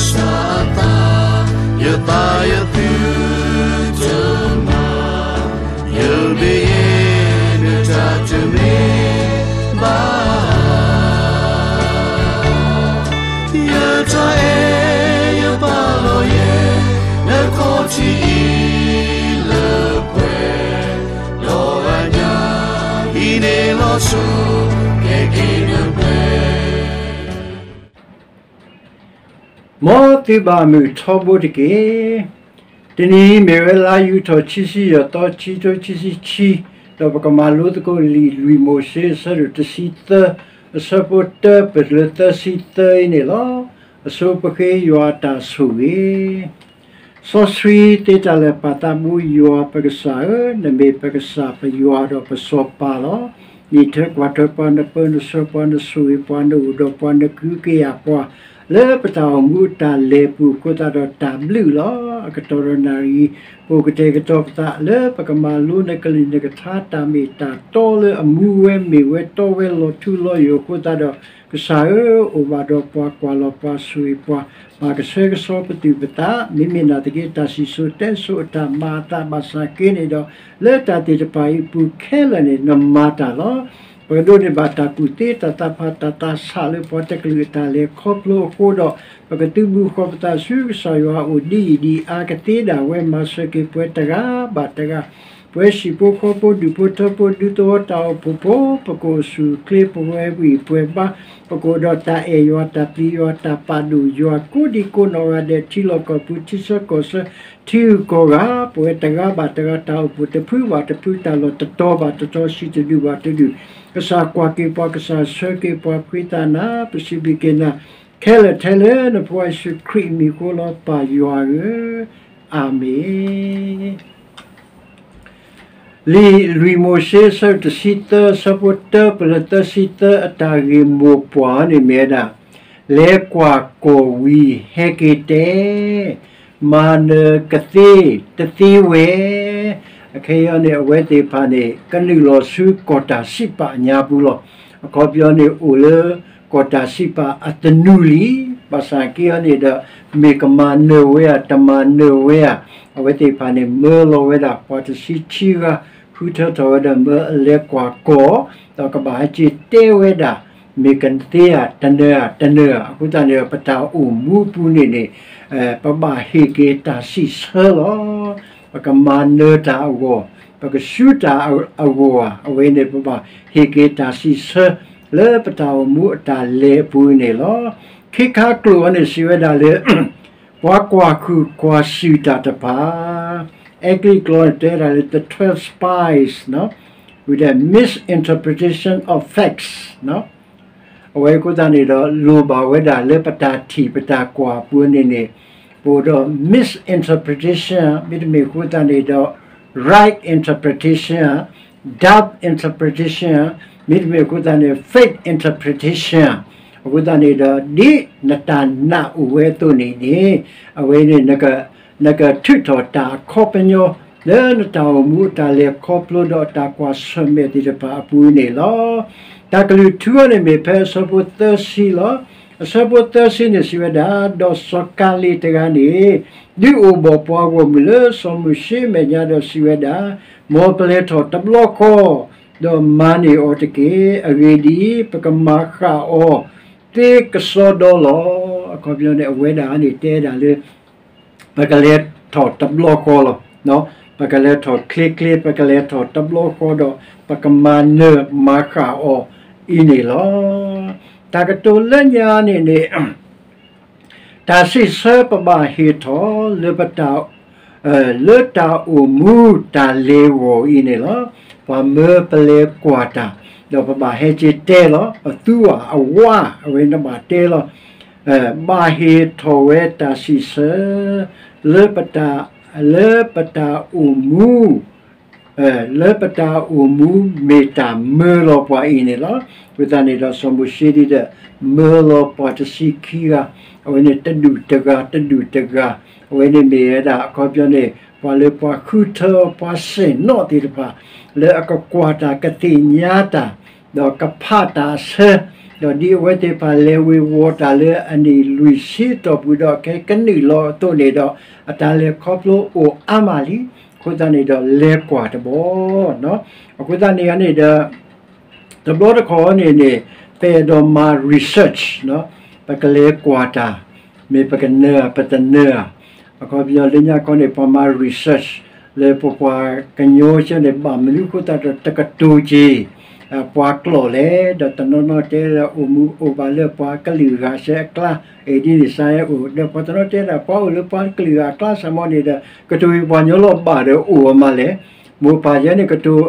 စၢ်အသး, ယသးယသုတမၤ, ယမ့ၢ်နတၢ်တမ့ၢ်ဘၣ်, ယတၢ်အဲၣ်ယပာ်လီၤယဲ, နခီၣ်ထံးအံၤလၢပှဲၤ, ဒီးအညၣ်အံၤန့ၣ်လီၤဆီ, ကဲက့ၤနပှဲၤ မ်သုဘၣ်မုာ်ထီဘိတက့ၢ်. တနံၤအံၤမ့ၢ်ဝဲလါယူၤထီၣ်ခံဆံယဲၢ်သီ ခံထိခံဆံခံ, ဒီးပကမၤလိသကိးလံာ်လွံၢ်မိၤၡ့အဆၢဒိၣ်တဆံသၢ, အဆၢဖိတၢပလၢာ်သၢဆံသၢအံၤန့ၣ်လီၤ. အဆိပဃ့ယွၤအတၢ်ဆိၣ်ဂ့ၤ စီဆှံသ့တၢ်လၢာ် ပာ်သးဘိယွၤပကစၢ်ဧၢ, နမ့ၢ်ပကစၢ်ပယွၤဒီးပစီၤပၤလီၤ. နအံးထွဲကွၢ်ထွဲပှၤ, နပၢနဆှၢပှၤ, နဆိၣ်ဂ့ၤပှၤ, နအိၣ်ဒီးပှၤ, နကဟုကယာ်ပှၤ, လၢပတၢ်အိၣ်မူအတၢ်လဲၤအပူၤအဃိသတးဒီးတၢ်ဘျုးလီၤ. အကတီၢ်ဒီးနၣ်ရံၣ်, ပအိၣ်ကတဲာ်ကတီၤပသးလၢပကမၤလိနကလုၢ်နကထါ တၢ်မ့ၢ်တၢ်တီလၢအမူဝဲမ့ၢ်ဝဲတီဝဲလီၤထူလီၤယိာ်အဃိသတးဒီး ကစၢ်ဧၢ, အိၣ်ဘၣ်ဒီးပှၤကွၢ်လီၤပှၤဆိၣ်ဂ့ၤပှၤ, မၤကဆှဲကဆှီပသူၣ်ပသး, မ့မ့ၢ်နာ်သက့ တၢ်စံၣ်စိၤတဲစိၤအတၢ်မၤအသးဘၣ်ဆၣ်က့န့ၣ်ဒီး, လၢတၢ်သ့ၣ်တဖၣ်အံၤအပူၤခဲလၢာ်န့ၣ် နမၤတၢ်လီၤ. ပကဒိးန့ၢ်ဘၣ်တၢ်ကူၣ်သ့တၢ်သးဖးတၢ်သးဆးလၢပှၤတကလုာ်အတၢ်လဲၤခီဖျိအဃိဒီး, ပကသုးဘူးဃီၤပသးဆူကစၢ်ယွၤအအိၣ်ဒ်အံၤဒ်အါကသ့ဒၣ်ဝဲ မၤစၢၤက့ၤပှၤတဂၤဘၣ်တဂၤ ပှၤဟံၣ်ဖိဃီဖိဒူၣ်ဖိထၢဖိဒူသဝီတၢ်အိၣ်ဖှိၣ်ဖိ ပကအိၣ်ဆူၣ်အိၣ်ချ့ ပဝဲဝံၢ်ပဝဲဘါ, ပကအိၣ်ဒီးတၢ်အဲၣ်ယွၤ တၢ်ပျံၤယွၤ တၢ်ပာ်ဒိၣ်ယွၤ ကိးဒံကိးနီၢ်ဂၤဒဲး ထံလီၢ်ကီၢ်ပူၤ ထံဆၢကီၢ်ဆၢ ထံဂုၤကီၢ်ဂၤ ပဝဲတဂၤဘၣ်တဂၤ တၢ်အိၣ်ဖှိၣ်တဖုဘၣ်တဖု တၢ်လီၢ်တတီၤဘၣ်တတီၤ စံၣ်တဒူၣ်ဘၣ်တဒူၣ် ကစၢ်ကွၢ်က့ၤပှၤ ကစၢ်ဆှၢက့ၤပှၤ ဖှံသးနၤ ပစံးဘျုးက့ၤနၤ ခဲလၢာ်ထဲလၢနဖိယ့ၣ်ၡူးခရံာ်အမံၤအဃိလီၤ ပၢ်ယွၤဧၢ, အၤမ့ၣ်. လံာ်လွံၢ်မိၤၡ့ အဆၢတဆံသၢ အဆၢဖိတၢပလၢာ်သၢဆံသၢ အတၢ်ဂ့ၢ်မိၢ်ပှၢ်န့ၣ်မ့ၢ်ဝဲဒၣ်, လဲၤကွၢ်ကီၢ်ဝံၤဟဲက့ၤတဲ, မၤနၢၤကသ့တသ့ဝဲ, အခဲအံၤန့ၣ် အဝဲသ့ၣ်တဖၣ်န့ၣ် ကနုာ်လီၤဆူကီၢ်တၢ်စံးပာ်အညါပူၤလီၤ. အခီပညီန့ၣ် အိၣ်လၢကီၢ်တၢ်စံးပာ်အသနူလံ, ဘၣ်ဆၣ်က့အံၤန့ၣ်ဒီး မ့ၢ်ကမၤနၢၤဝဲဧါ တမၤနၢၤဝဲဧါ, အဝဲသ့ၣ်တဖၣ်န့ၣ် မၢလီၤဝဲဒၣ် ပှၤတဆံခံဂၤ ဃုထၢထီၣ်ဝဲဒီးမၢအလဲၤကွၢ်ကီၢ်, ဒီးကဘၣ်ဟဲက့ၤတဲဝဲဒၣ် မ့ၢ်ကသ့ဧါ တနၢၤဧါ တနၢၤဧါ, အဃိသတးန့ၣ် ပတၢ်အိၣ်မူအပူၤန့ၣ်န့ၣ် ပဘၣ်ဟ့ၣ်က့ၤတၢ်စံးဆၢလီၤ. ပကမၤနၢၤတၢ်အဂီၢ်, ပကဆူတၢ်အဂီၢ်ဧါ, အဝဲန့ၣ် ပဘၣ်ဟ့ၣ်က့ၤတၢ်စံးဆၢ လၢပတၢ်အိၣ်မူအတၢ်လဲၤအပူၤန့ၣ်လီၤ. ခ့ခါကျိာ်အံၤန့ၣ်စံးဝဲဒၣ်လၢ ပှၤကွၢ်ဃုာ်ကွၢ်စူၣ်တၢ်တဖၣ်, အဲကလံးကျိာ်န့ၣ်တဲဒၣ်လၢ the twelve spies ဝံၤဒီး misinterpretation of facts အဝဲအဃိသတးန့ၣ်ဒီး လိၣ်ဘၣ်ဝဲဒၣ်လၢပတၢ်ထံၣ်ပတၢ်ကွၢ်အပူၤန့ၣ်န့ၣ်, ပအိၣ်ဒီး misinterpretation မ့တမ့ၢ်အဃိသတးန့ၣ်ဒီး right interpretation, doubt interpretation, မ့တမ့ၢ်အဃိသတးန့ၣ် fake interpretation အဃိသတးန့ၣ်ဒီး ဒ်နတၢ်နာ်အိၣ်ဝဲအသိးန့ၣ်န့ၣ်, အဝဲန့ၣ် နကထုးထီၣ်တၢ်အခီပညီ လၢနတၢ်အိၣ်မူအတၢ်လဲၤခီဖျိဒီးအတၢ်ကွၢ်ဆၢၣ်မဲာ်သ့ၣ်တဖၣ်အပူၤန့ၣ်လီၤ. တၢ်ကလုၢ်ထူအံၤန့ၣ်မ့ၢ်ဖဲအဆၢဖိသၢဆံလီၤ. အဆၢဖိသၢဆံန့ၣ်စံးဝဲဒၣ်, ဒီးစီၤကၤလ့းတဂၤန့ၣ် ဒုးအိၣ်ဘီၣ်ပှၤဂီၢ်မုၢ်လၢစီၤမိၤၡ့အမဲာ်ညါဒီးစံးဝဲဒၣ်, မ်ပလဲၤထီၣ်တဘျီဃီ, ဒီးမၤန့ၢ်အီၤတက့ၢ်. အဂ့ၢ်ဒ်အံၤ, ပကမၤဃၣ်အီၤသ့ကစီဒီလီၤ. အခီပညီန့ၣ် အဝဲဒၣ်န့ၣ်တဲဒၣ်လၢ ပကလဲၤထီၣ်တဘျီဃီလီၤ. ပကလဲၤထီၣ်ချ့ချ့, ပကလဲၤထီၣ်တဘျီဃီဒီး ပကမၤနၢၤမၤဃၣ်အီၤအံၤန့ၣ်လီၤ. တၢ်ကတိၤလၢညါန့ၣ်န့ၣ် တၢ်စံးဆၢပဘၣ်ဟ့ၣ်ထီၣ်လၢပတၢ် လၢတၢ်အိၣ်မူတၢ်လဲၤဂီၢ်အံၤန့ၣ်လီၤ. ပှၤမၢပလဲၤကွၢ်တၢ်, ဒီးပဘၣ်ဟဲက့ၤတဲလီၤ. အသူဧါအဝါ အဝဲန့ၣ်ဘၣ်တဲလီၤ. ဘၣ်ဟ့ၣ်ထီၣ်ဝဲတၢ်စံးဆၢ လၢပတၢ် လၢပတၢ်အိၣ်မူ လၢပတၢ်အိၣ်မူမ့ၢ်တၢ်မၢလီၤပှၤအံၤန့ၣ်လီၤ. အဃိသတးန့ၣ်ဒီး စီၤမိၤၡ့ဒ်ဒီး မၢလီၤပှၤတဆံခံဂၤ, အဝဲန့ၣ်တဒူၣ်တဂၤ တဒူၣ်တဂၤ, အဝဲန့ၣ်မ့ၢ်ဝဲဒၣ်အခီပညီန့ၣ် ပှၤလၢပှၤဃုထၢပှၤဆ့ၣ်နီၤသ့ၣ်တဖၣ် လၢအကကွၢ်တၢ်ကသ့ၣ်ညါတၢ် ဒီးကဖးတၢ်အဆၢ ဒီးဒ်အဝဲသ့ၣ်တဖၣ်လဲၤဝ့ၤဝီၤတၢ်လၢအနံၣ်လွံၢ်ဆံတီၢ်ပူၤဒီး ခဲကနုာ်လီၤအသိးန့ၣ်ဒီး အတၢ်လဲၤခီဖျိအိၣ်အါမးလံ. အဃိသတးန့ၣ်ဒီးလဲၤကွၢ်တဘျီ, အဃိသတးန့ၣ်န့ၣ်ဒီး တဘျီတခီၣ်န့ၣ်န့ၣ် ပအဲၣ်ဒိးမၤ research, ပကလဲၤကွၢ်တၢ်, မ့ၢ်ပကနၢၤဧါ ပတနၢၤဧါ. အခီပညီလၢညါခီန့ၣ် ပှၤမၤ research လၢပပှၤကညီဆၢန့ၣ် ဘၣ်မနုၤအဃိသတးဒီးတကတိၤက့ၤ ပှၤကျိာ်လဲၣ်, ဒီးတနီၤနီၤတဲလၢအိၣ်မူအိၣ်ဘၣ်လၢပှၤကလုာ်ဂၤစဲအကျါ, အံၤဒ်န့ၣ်စါယဲအိၣ် ဒီးပှၤတနီၤတဲဒၣ် ပှၤအိၣ်လၢပှၤကလုာ်ဂၤအကျါစ့ၢ်မီၤန့ၣ်ဒီး ကတိၤက့ၤပှၤကညီလီၤဘၣ်ဒီးအိၣ်အမးလဲၣ်. မိၢ်ပၢ်ယဲန့ၣ်ကတိၤ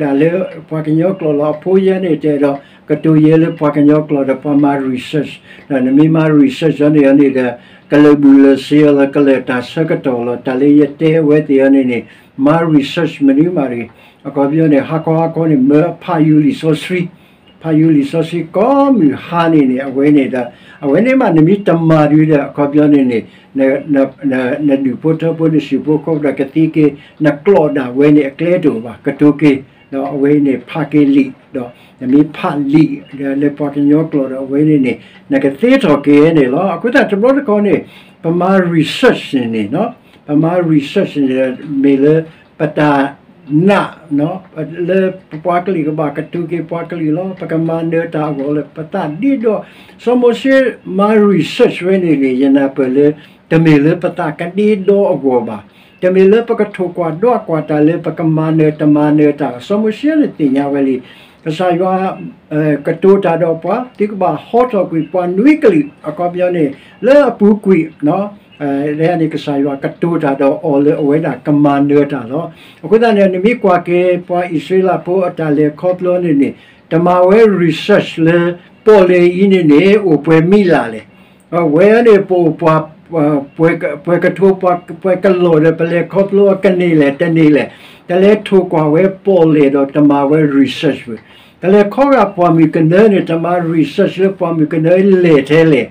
ဒၣ်လၢပှၤကညီကျိာ်လီၤ. အဖိယဲန့ၣ်တဲဒီး ကတိၤယဲလၢပှၤကညီကျိာ်ဒီးပှၤမၤ research, ဒီးနမ့ၢ်မၤ research အီၤန့ၣ်န့ၣ်ဒီး ကလၢာ်ဘူၣ်လၢာ်စ့အီၤလီၤ, ကလၢာ်တၢ်ဆၢကတီၢ်လီၤ. တၢ်လၢယတဲအဝဲသ့ၣ်အီၤန့ၣ်န့ၣ် မၤ research မနုၤမးတဂ့ၤ. အခီပညီန့ၣ် ဟါခီဟါခီန့ၣ် မၢဖးယူၤလံာ်စီဆှံ, ဖးယူၤလံာ်စီဆှံကိးမုၢ်ဟါန့ၣ်န့ၣ် အဝဲန့ၣ်ဒီး အဝဲန့ၣ်မးနမ့ၢ်တမၤဒုဒီး အခီပညီန့ၣ်န့ၣ် နဒူၣ်ဖိထၢဖိ နစုဖိခီၣ်ဖိဒီးကသ့က့ၤ နကျိာ်ဒၣ်ဝဲန့ၣ်အကျဲတအိၣ်ဘၣ်. ကတိၤက့ၤ ဒီးအဝဲအံၤန့ၣ် ဖးက့ၤလံာ်, ဒီးနမ့ၢ်ဖးလံာ် လၢပှၤကညီကျိာ်ဒီး အဝဲန့ၣ်န့ၣ် နကသ့ထီၣ်က့ၤန့ၣ်လီၤ. အဃိသတးတဘျီတခီၣ်န့ၣ် ပမၤ research န့ၣ်န့ၣ်, ပမၤ research န့ၣ် မ့ၢ်လၢပတၢ်နာ် လၢပပှၤကလုာ်ကဘၣ်ကတိၤက့ၤပှၤကလုာ်လီၤ. ပကမၤနၢၤတၢ်အဂီၢ်လၢပသးဒ့ဒီ, စီၤမိၤၡ့မၤ research ဝဲန့ၣ်န့ၣ် ယနၢ်ပၢၢ်လၢ တမ့ၢ်လၢပသးကဒ့ဒီအဂီၢ်ဘၣ်. တမ့ၢ်လၢပကထိၣ်ကွၢ်ဒွးကွၢ်တၢ်လၢပကမၤနၢၤတမၤနၢၤတၢ်. စီၤမိၤၡ့န့ၣ်သ့ၣ်ညါဝဲလံ, ကစၢ်ယွၤ ကတိၤတၢ်ဒီးပှၤ သုကဘၣ်ဟီထီၣ်ကွံာ်ပှၤနွံကလုာ် အခီပညီန့ၣ် လၢအပူၤကွံာ် လၢန့ၣ် ကစၢ်ယွၤကတိၤတၢ်ဒီးအီၤလၢအဝဲဒၣ်ကမၤနၢၤတၢ်လီၤ. အဃိသတးန့ၣ် နမ့ၢ်ကွၢ်က့ၤပှၤအံၣ်စရ့လးဖိအတၢ်လဲၤခီဖျိန့ၣ်န့ၣ် တမၤဝဲ research လၢပီၣ်လဲၣ်အံၤန့ၣ်န့ၣ် အိၣ်ပှဲၤမံလၢ်လဲၣ်. ဝဲန့ၣ် ပအိၣ်ပှၤ ပှဲၤကထိ ပှဲၤကလီၢ်ဒီး ပလဲၤခီဖျိအီၤကန့ၢ်လဲၣ် တန့ၢ်လဲၣ်. တလဲၤထိၣ်ကွၢ်ဝဲပီၣ်လဲၣ်ဒီးတမၤဝဲ research ဝဲ, တလဲၤခီဂာ်ပှၢ်မုၢ်ကနၢန့ၣ် တမၤ research လၢပှၢ်မုၢ်ကနၢလဲၣ်ထဲလဲၣ်.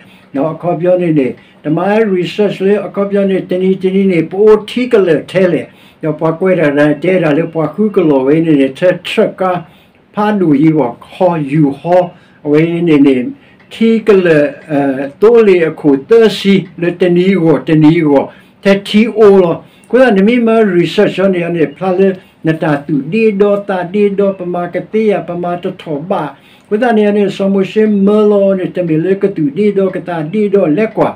အခီပညီန့ၣ်န့ၣ် တမၤ research လၢအခီပညီန့ၣ် တနံၤတနံၤန့ၣ် ပအိၣ်ထံကလၢာ်ထဲလဲၣ်. ဒီးပှၤကွဲးတၢ်ဒၣ်တဲဒၣ်လၢပှၤဃုကလီၢ်ဝဲန့ၣ်န့ၣ် ထဲ truck ကား ဖးဒိၣ်ယံၤဂီၢ် ဟီယူၤဟီ အဝဲန့ၣ်န့ၣ် ထံကလၢာ် သိလ့ၣ်အခိၣ်သၢဆံ လၢတနံၤအဂီၢ်တနံၤအဂီၢ် ထဲထံအိၣ်လီၤ. အဃိသတး နမ့ၢ်မၤ research အီၤန့ၣ်န့ၣ် ဖျါလၢနတၢ်သူၣ်ဒ့ဒီသးဒ့ဒီ ပမၤကသ့ဧါ ပမၤတထီၣ်ဘၣ်. အဃိသတးန့ၣ်န့ၣ် စီၤမိၤၡ့မၢလီၤအီၤန့ၣ် တမ့ၢ်လၢကသူၣ်ဒ့ဒီကသးဒ့ဒီ လဲၤကွၢ်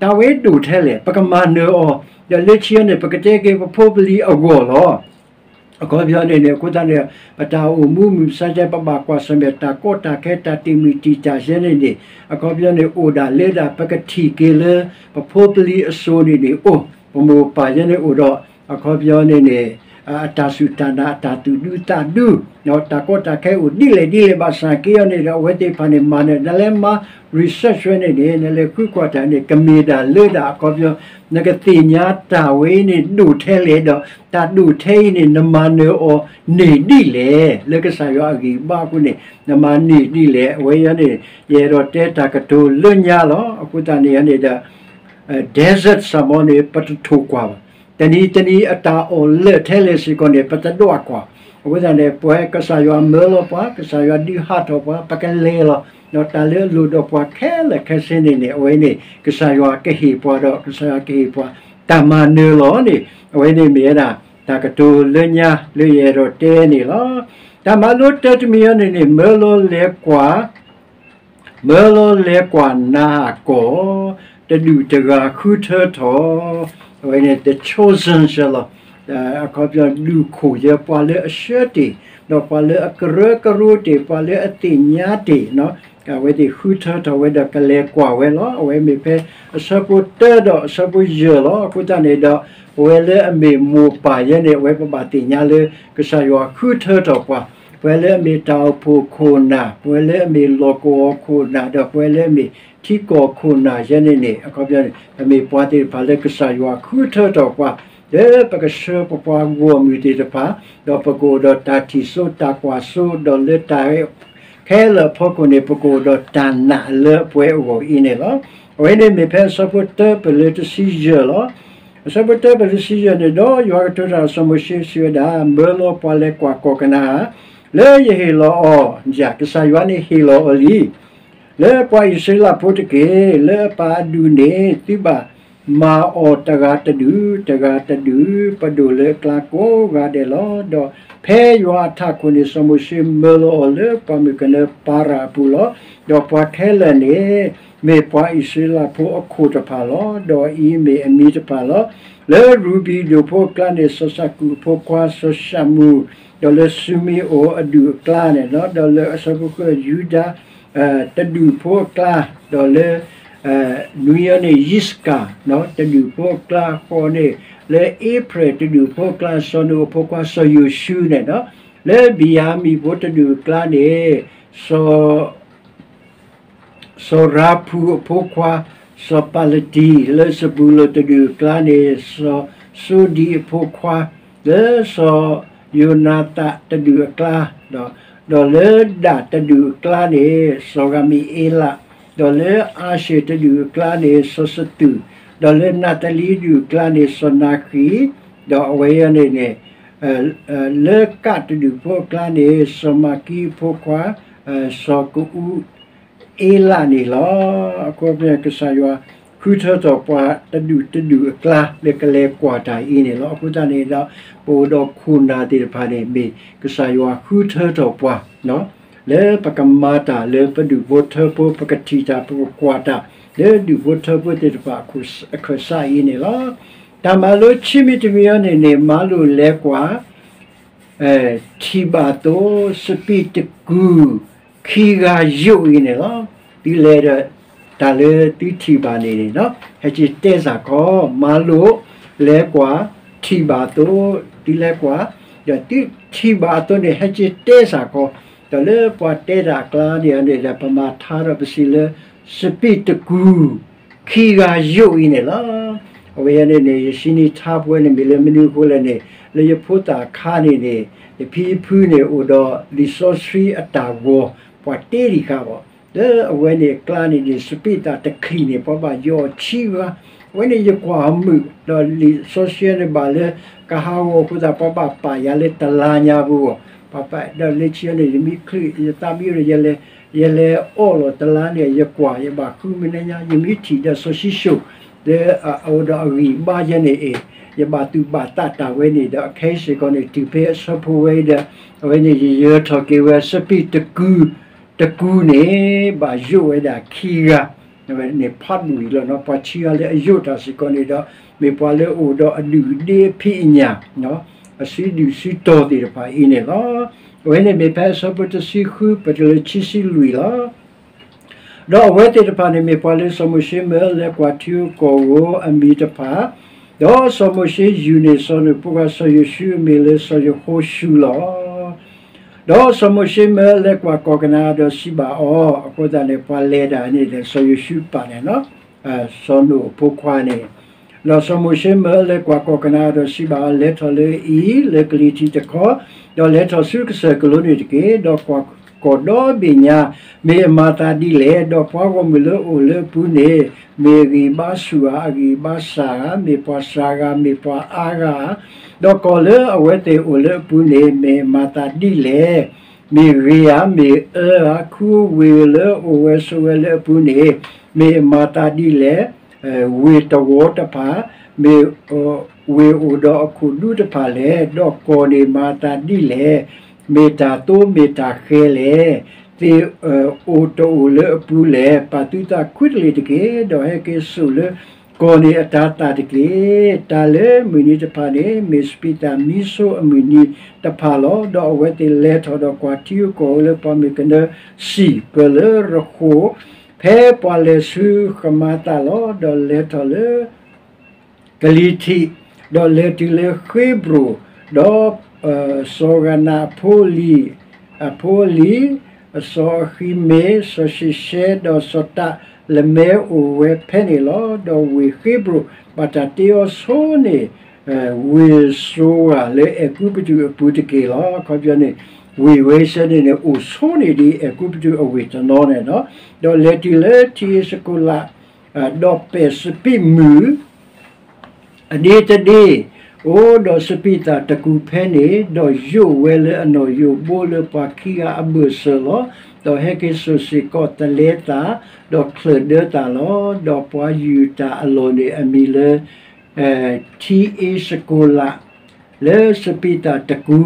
တၢ်ဝဲဒိၣ်ထဲလဲၣ် ပကမၤနၢၤအီၤ, ဒီးလၢခံအီၤန့ၣ် ပကတဲက့ၤပဖိပလံၤအဂီၢ်လီၤ. အခီပညီန့ၣ်န့ၣ် အဃိသတးန့ၣ် ပတၢ်အိၣ်မူမုၢ်မဆါတခီ ပဘၣ်ကွၢ်ဆၢၣ်မဲာ်တၢ်ကီတၢ်ခဲ တၢ်တံာ်မုၢ်တံာ်တာ်ယဲန့ၣ်န့ၣ် အခီပညီန့ၣ် အိၣ်ဒၣ်လၢဒၣ် ပကထံၣ်က့ၤလၢ ပဖိပလံၤအစိၤန့ၣ်န့ၣ် အိၣ် ပမိၢ်ပၢ်ယဲန့ၣ်အိၣ်ဒီး အခီပညီန့ၣ်န့ၣ် အတၢ်စူၢ်တၢ်နာ် အတၢ်သူၣ်ဒူသးဒူ တၢ်ကီတၢ်ခဲအိၣ်ဒ်လဲၣ်ဒ်လဲၣ်ဘၣ်ဆၣ်က့အီၤန့ၣ်ဒီး အဝဲသ့ၣ်တဖၣ်န့ၣ် မၤနၢၤ နလဲၤမၤ research ဝဲန့ၣ်န့ၣ် နလဲၤဃုကွၢ်တၢ်န့ၣ် ကမ့ၢ်ဒၣ်လၢဒၣ်အခီပညီ နကသ့ၣ်ညါတၢ်ဝဲအံၤန့ၣ် ဒိၣ်ထဲလဲၣ်ဒီး တၢ်ဒိၣ်ထဲအံၤန့ၣ် နမၤနၢၤအီၤန့ၢ်ဒ်လဲၣ်. လၢကစၢ်ယွၤအဂံၢ်ဘါအဃိန့ၣ် နမၤန့ၢ်ဒ်လဲၣ်. အဝဲအံၤန့ၣ် ယအဲၣ်ဒိးတဲတၢ်ကတိၤလၢညါလီၤ. အဃိသတးန့ၣ်န့ၣ်ဒီး desert စ့ၢ်မီၤန့ၣ် ပတထိၣ်ကွၢ်ဘၣ်. တနံၤတနံၤအတၢ်အီၣ်လၢာ်ထဲလဲၣ်စ့ၢ်ကီးန့ၣ် ပတဒွးကွၢ်. အဃိသတးန့ၣ် ပှၤကစၢ်ယွၤမၢလီၤပှၤ ကစၢ်ယွၤဒုးဟးထီၣ်ပှၤ ပကလဲၤလီၤ. ဒီးတၢ်လၢအလိၣ်ဒီးပှၤခဲလၢာ်ခဲဆ့န့ၣ်န့ၣ် အဝဲန့ၣ် ကစၢ်ယွၤကဟ့ၣ်ပှၤဒီး ကစၢ်ယွၤကဟ့ၣ်ပှၤ တၢ်မၤနၢၤလီၤန့ၣ် အဝဲန့ၣ်မ့ၢ်ဝဲဒၣ် တၢ်ကတိၤလၢညါလၢယအဲၣ်ဒိးတဲန့ၣ်လီၤ. တၢ်မၤလိတၢတမံၤအံၤန့ၣ်န့ၣ် မၢလီၤလဲၤကွၢ် မၢလီၤလဲၤကွၢ်နၤအကီၢ်, တဒူၣ်တဂၤဃုထၢထီၣ်, အဝဲန့ၣ် the chosen စ့ၢ်လီၤ. အခီပညီ ဒူၣ်ခိၣ်ယဲ ပှၤလၢအဆှၢတ့ၢ်, ဒီးပှၤလၢအကရၢကရိတ့ၢ်, ပှၤလၢအသ့ၣ်ညါတ့ၢ်, အဝဲသ့ၣ်ဃုထၢထီၣ်ဝဲဒီးကလဲၤကွၢ်ဝဲလီၤ. အဝဲမ့ၢ်ဖဲအဆၢဖိတၢဒီးအဆၢဖိယဲၢ်လီၤ. အဃိသတးန့ၣ်ဒီး ပဝဲလၢအမ့ၢ်မိၢ်ပၢ်ယဲန့ၣ် အဝဲပဘၣ်သ့ၣ်ညါလၢ ကစၢ်ယွၤဃုထၢထီၣ်ပှၤ, ပဝဲလၢအမ့ၢ်တၢ်အိၣ်ဖှိၣ်ခိၣ်နၢ်, ပဝဲလၢအမ့ၢ်လီၢ်ကဝီၤခိၣ်နၢ်, ဒီးပဝဲလၢအမ့ၢ်ထံကီၢ်ခိၣ်နၢ်ယဲန့ၣ်န့ၣ် အခီပညီန့ၣ် ပမ့ၢ်ပှၤသ့ၣ်တဖၣ်လၢကစၢ်ယွၤဃုထၢထီၣ်ပှၤ, လၢပကဆှၢပပှၤဂီၢ်မုၢ်သ့ၣ်တဖၣ်, ဒီးပကအိၣ်ဒီးတၢ်ထံၣ်စိတၢ်ကွၢ်စိ, ဒီးလၢတၢ်ခဲလၢာ်အဖီခိၣ်န့ၣ် ပကအိၣ်ဒီးတၢ်နာ်လၢအပှဲၤအဂီၢ်အံၤန့ၣ်လီၤ. အဝဲန့ၣ်မ့ၢ်ဖဲအဆၢဖိတၢပၢၢ်လၢတဆံယဲၢ်လီၤ. အဆၢဖိတၢပၢၢ်လၢတဆံယဲၢ်န့ၣ်ဒီး ယွၤကတိၤတၢ်ဒီးစီၤမိၤၡ့စံးဝဲဒၣ်, မၢလီၤပှၤလဲၤကွၢ်ကီၢ်ကနၤဧၣ်, လၢယဟ့ၣ်လီၤအီၤ, ယၤ ကစၢ်ယွၤန့ၣ်ဟ့ၣ်လီၤအီၤလံ. လၢပှၤအံၣ်စရ့လးဖိတက့ၢ်. လၢအပၢ်အဒူၣ်န့ၣ် သုဘၣ်မၤအီၤတဂၤတဒူၣ်, တဂၤတဒူၣ်, ပဒိၣ်လၢအကျါကိးဂၤဒဲးလီၤ. ဒီးဖဲယွၤအထးခိၣ်န့ၣ် စီၤမိၤၡ့မၢလီၤအီၤလၢပှၢ်မုၢ်ကနၢပၤရၤအပူၤလီၤ. ဒီးပှၤခဲလၢာ်န့ၣ် မ့ၢ်ပှၤအံၣ်စရ့လးဖိအခိၣ်တဖၣ်လီၤ. ဒီးအံၤမ့ၢ်အမံၤတဖၣ်လီၤ. လၢရူၤဘ့ၣ်အဒူၣ်ဖိအကျါန့ၣ် စီၤစကူးအဖိခွါစီၤၡမူ, ဒီးလၢၡမံၤအိၣ်အဒူၣ်အကျါန့ၣ်လီၤ. ဒီးလၢအဆၢဖိဃု ယူဒၤ တဒူၣ်ဖိအကျါ, ဒီးလၢ နွံအံၤန့ၣ် ယံးစကၤ တဒူၣ်ဖိအကျါဃီန့ၣ်, လၢအ့ဖြဲၣ်တဒူၣ်ဖိအကျါ စီၤနိၣ်အဖိခွါစီၤယိၤၡူန့ၣ်လီၤ. လၢဘ့ၣ်ယၤမံၣ်ဖိတဒူၣ်အကျါန့ၣ် စီၤ စီၤရၤဖူးအဖိခွါ စီၤပၤလတံ, လၢစဘူလိၣ်တဒူၣ်အကျါန့ၣ် စီၤစိဒံအဖိခွါ, လၢစီၤယိၤနၤသၣ်တဒူၣ်အကျါ, ဒီးလၢဒၣ်တဒူၣ်အကျါန့ၣ် စီၤဂၤမံၤအ့လး, ဒီးလၢအၤၡ့ၣ်တဒူၣ်အကျါန့ၣ် စီၤစသူး, ဒီးလၢနးသလံတဒူၣ်အကျါန့ၣ် စီၤနၤဃံ, ဒီးအဝဲအံၤန့ၣ်န့ၣ် လၢကၣ်တဒူၣ်ဖိအကျါန့ၣ် စီၤမၤကံအဖိခွါ စီၤကအူ အ့လးန့ၣ်လီၤ. အဃိ ကစၢ်ယွၤဃုထၢထီၣ်ပှၤတဒူၣ်တဒူၣ်အကျါ လၢကလဲၤကွၢ်တၢ်အံၤန့ၣ်လီၤ. အဃိသတးန့ၣ်ဒီး ပအိၣ်ဒီးခိၣ်နၢ်သ့ၣ်တဖၣ်န့ၣ် မ့ၢ်ကစၢ်ယွၤဃုထၢထီၣ်ပှၤ လၢပကမၤတၢ်လၢပဒူၣ်ဖိထၢဖိ ပကထံၣ်တၢ် ပကကွၢ်တၢ် လၢဒူၣ်ဖိထၢဖိသ့ၣ်တဖၣ်အခၢၣ်စးအံၤန့ၣ်လီၤ. တၢ်မၤလိခံမံၤတမံၤအံၤန့ၣ်န့ၣ် မၤလိာ်လဲၤကွၢ် ထံၣ်ဘၣ်အသိး စပံးတကုၢ် ခံဂၤယိာ်အံၤန့ၣ်လီၤ. သုလဲၤဒီး တၢ်လၢသုထံၣ်ဘၣ်န့ၣ်န့ၣ် ဟဲက့ၤတဲစ့ၢ်ကီး, မၤလိာ်လဲၤကွၢ် ထံၣ်ဘၣ်အသိး, သုလဲၤကွၢ် ဒီးသုထံၣ်ဘၣ်အသိးန့ၣ် ဟဲက့ၤတဲစ့ၢ်ကီး, ဒီးလၢပှၤတဲတၢ်အကျါန့ၣ်န့ၣ်ဒီး ပမၤထါဒီးပစံးလၢ စပံးတကုၢ် ခံဂၤယိာ်အံၤန့ၣ်လီၤ. အဝဲန့ၣ်န့ၣ် ယစံးန့ၢ်ထါပဝဲန့ၣ် မ့ၢ်လၢမနုၤအဃိလဲၣ်န့ၣ် လၢယဖိသၣ်အခါန့ၣ်န့ၣ် ယဖံယဖုန့ၣ် အိၣ်ဒီးလံာ်စီဆှံအတၢ်ဂီၤ ပှၤတ့ဒံးဃာ်ဘၣ်. လၢအဝဲန့ၣ်အကျါန့ၣ်န့ၣ် စပံးသၣ်တချံၣ်န့ၣ် ပှၤဘၣ်ယိးအီၤခံဂၤ, အဝဲန့ၣ်ယကွၢ်အမုာ် ဒီးလံာ်စီဆှံန့ၣ်ဘၣ်လၢ ကဟးဂီၤအဃိသတး ပှၤဘၣ်ပာ်ယၤလၢတလါညါပူၤအဂီၢ်, ပှၤပာ်ဒီးလၢခံန့ၣ် ယမံချုး ယသးမံဒီး ယလဲၤအီၣ်လီၤတလါန့ၣ် ယကွၢ် ယဘၣ်ဃုမနုၤညါ ယမံထံၣ်ဒီးစီၤၡံၣ်စိၣ် လၢအအိၣ်ဒီးအဂံၢ်ဘါယဲန့ၣ်အံၤ, ယဘၣ်သူၣ်ဘၣ်သးတၢ်ဝဲန့ၣ်ဒီး အခဲအံၤစ့ၢ်ကီးန့ၣ် တုၤဖဲအဆၢဖိဝဲအံၤဒီး အဝဲန့ၣ်ယယၢၤထီၣ်က့ၤဝဲ စပံးတကုၢ် တကုၢ်န့ၣ် ဘၣ်ယိာ်ဝဲဒၣ်ခံဂၤ န့ၣ်ဖးဒိၣ်အံၤလီၤ. ပှၤခံဂၤလၢအယိာ်တၢ်စ့ၢ်ကီးန့ၣ်ဒီး မ့ၢ်ပှၤလၢအအိၣ်ဒီးအဒူၣ်အဒ့အဖံးအညၣ် အစုဒုၣ်စုတီၤသ့ၣ်တဖၣ်အံၤန့ၣ်လီၤ. အဝဲန့ၣ်မ့ၢ်ဖဲအဆၢဖိတဆံဃု ပတုၤလၢခံဆံလွံၢ်လီၤ. ဒီးအဝဲသ့ၣ်တဖၣ်န့ၣ်မ့ၢ်ပှၤလၢစီၤမိၤၡ့မၢလဲၤကွၢ်ထံဧိၤကီၢ်ဧိၤအမံၤတဖၣ်, ဒီးစီၤမိၤၡ့ယုၢ်န့ၢ်စီၤနိၣ်ဖိခွါ စီၤယဟိၤၡူၤလီၤ. ဒီးစီၤမိၤၡ့မၢလဲၤကွၢ်ကီၢ်ကနၤအၣ်ဒီးစံးဘၣ်အီၤ, အဃိသတးန့ၣ် ပှၤလဲၤဒၣ်န့ၣ်ဒီး စီၤယိၤၡူးပၢ်န့ၣ် စီၤနိၣ်အဖိခွါန့ၣ်, ဒီးစီၤမိၤၡ့မၢလဲၤကွၢ်ကီၢ်ကနၤအၣ်ဒီးစံးဘၣ်အီၤ, လဲၤထီၣ်လၢအံၤ လၢကလံၤထံးတခီ, ဒီးလဲၤထီၣ်ဆူကစၢၢ်ကလိန့ၣ်တက့ၢ်. ဒီးကွၢ်ကီၢ်ဒီဘ့ၣ်ညါ မ့ၢ်အမၤသးဒ်လဲၣ်. ဒီးပှၤဂီၢ်မုၢ်လၢအအိၣ်လၢအပူၤန့ၣ် မ့ၢ်အဂံၢ်ဘါဆူၣ်ဧါ, အဂံၢ်ဘါစၢ်ဧါ, မ့ၢ်ပှၤစှၤဂၤ, မ့ၢ်ပှၤအါဂၤဧါ. ဒီးကီၢ်လၢအဝဲသ့ၣ်အိၣ်လၢအပူၤန့ၣ် မ့ၢ်အမၤသးဒ်လဲၣ်. မ့ၢ်ဂ့ၤဧါ, မ့ၢ်အၢဧါ, ခူဝ့ၢ်လၢအအိၣ်ဝဲဆိးဝဲလၢအပူၤန့ၣ် မ့ၢ်အမၤသးဒ်လဲၣ်. ဝ့ၢ်တဝီတဖၣ် မ့ၢ်ဝ့ၢ်အိၣ်ဒီးအခိၣ်ဒူတဖၣ်လဲၣ်. ဒီးကီၢ်န့ၣ်မၤအသးဒ်လဲၣ်. မ့ၢ်တၢ်သိမ့ၢ်တၢ်ဃဲလဲၣ်. သ့ၣ်အိၣ်တအိၣ်လၢအပူၤလဲၣ်. ပာ်သုသးခူတလ့ၢ်တက့ၢ်. ဒီးဟဲက့ၤစိာ်လၢကီၢ်န့ၣ်အတၤသၣ်တက့ၢ်. တၢ်လၢမုၢ်နံၤတဖၣ်န့ၣ် မ့ၢ်စပံးသၣ်မံဆိအမုၢ်နံၤတဖၣ်လီၤ. ဒီးအဝဲသ့ၣ်လဲၤထီၣ်ဒီးကွၢ်ထံဧိၤကီၢ်ဧိၤလၢပှၢ်မုၢ်ကနၢစံၣ်ပၢၢ်လၢရဃိာ် ဖဲပှၤလဲၤဆူဃမၤသးလီၤ. ဒီးလဲၤထီၣ်လၢ ကလံၤထံး, ဒီးလဲၤတုၤလၢဃ့ဘြိၣ်, ဒီး စီၤဂနၤအဖိအလံၤ, အဖိအလံၤ, စီၤအဃံမ့ၣ်, စီၤၡ့ၡဲ, ဒီးစီၤတၢ်လမဲအိၣ်ဝဲဖဲန့ၣ်လီၤ. ဒီးဝ့ၢ်ဃ့ဘြိၣ် ဘၣ်တၢ်တ့အီၤဆိန့ၢ် ဝ့ၢ်စိဂၤလၢအဲၤကူပတူးအပူၤတက့ၢ်လီၤ. အခီပညီန့ၣ် ဝ့ၢ်ဝဲဆၢန့ၣ်န့ၣ် အိၣ်ဆိန့ၢ်ဒ်အဲၤကူပတူးအဝ့ၢ်တနီၤန့ၣ်လီၤ. ဒီးလဲၤတုၤလၢထံအ့ၣ်စကိၤလး ဒီးပဲာ်စပံးမုၢ် အဒ့တဒ့, အိၣ်ဒီးစပံးသၣ်တကူဖဲန့ၣ်, ဒီးယိာ်ဝဲလၢအနီၣ်ယိာ်ဘိလၢပှၤခံဂၤအဘၢၣ်စၢၤလီၤ. ဒီးဟဲက့ၤစိာ်စ့ၢ်ကီးသလဲသၣ်, ဒီးချၢၣ်ဒၢသၣ်လီၤ. ဒီးပှၤယူာ်တၢ်အလီၢ်န့ၣ်အမံၤလၢ ထံအ့စကိၤလး လၢစပံးသၣ်တကူ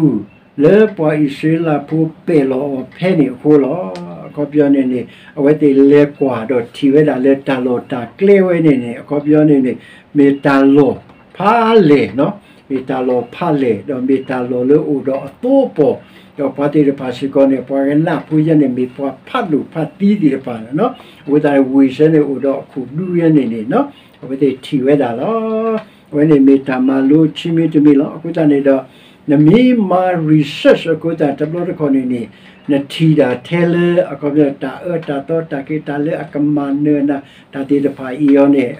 လၢပှၤအံၣ်စရ့လးဖိပဲာ်လီၤအီၤဖဲန့ၣ်အဃိလီၤ. အခီပညီန့ၣ်န့ၣ် အဝဲသ့ၣ်လဲၤကွၢ်ဒီးထံၣ်ဝဲဒၣ်လၢတၢ်လီၢ်တၢ်ကျဲဝဲန့ၣ်န့ၣ် အခီပညီန့ၣ်န့ၣ် မ့ၢ်တၢ်လီၢ်ဖးလဲၢ်နီၤ, မ့ၢ်တၢ်လီၢ်ဖးလဲၢ် ဒီးမ့ၢ်တၢ်လီၢ်လၢအိၣ်ဒီးအသိအပီၢ်, ဒီးပှၤသ့ၣ်တဖၣ်စ့ၢ်ကီးန့ၣ် ပှၤကနၣ်ဖိယဲန့ၣ် မ့ၢ်ပှၤဖးဒိၣ်ဖးသံသ့ၣ်တဖၣ်န့ၣ်နီၤ, အဃိသတးန့ၣ်ဝ့ၢ်စဲန့ၣ်အိၣ်ဒီးအခိၣ်ဒူယဲန့ၣ်န့ၣ်နီၤ, အဝဲသ့ၣ်ထံၣ်ဝဲဒၣ်လီၤ. အဝဲန့ၣ်မ့ၢ်တၢ်မၤလိခံမံၤတမံၤလီၤ. အဃိသတးန့ၣ်ဒီး နမ့ၢ်မၤ research အဃိသတးတဘျီတခီၣ်န့ၣ်န့ၣ် နထံၣ်ဒၣ်ထဲလၢ အခီပညီ တၢ်အၢတၢ်သီတၢ်က့ၤတၢ်လၢအကမၤနၢၤနၤ တၢ်သ့ၣ်တဖၣ်အံၤအီၤန့ၣ်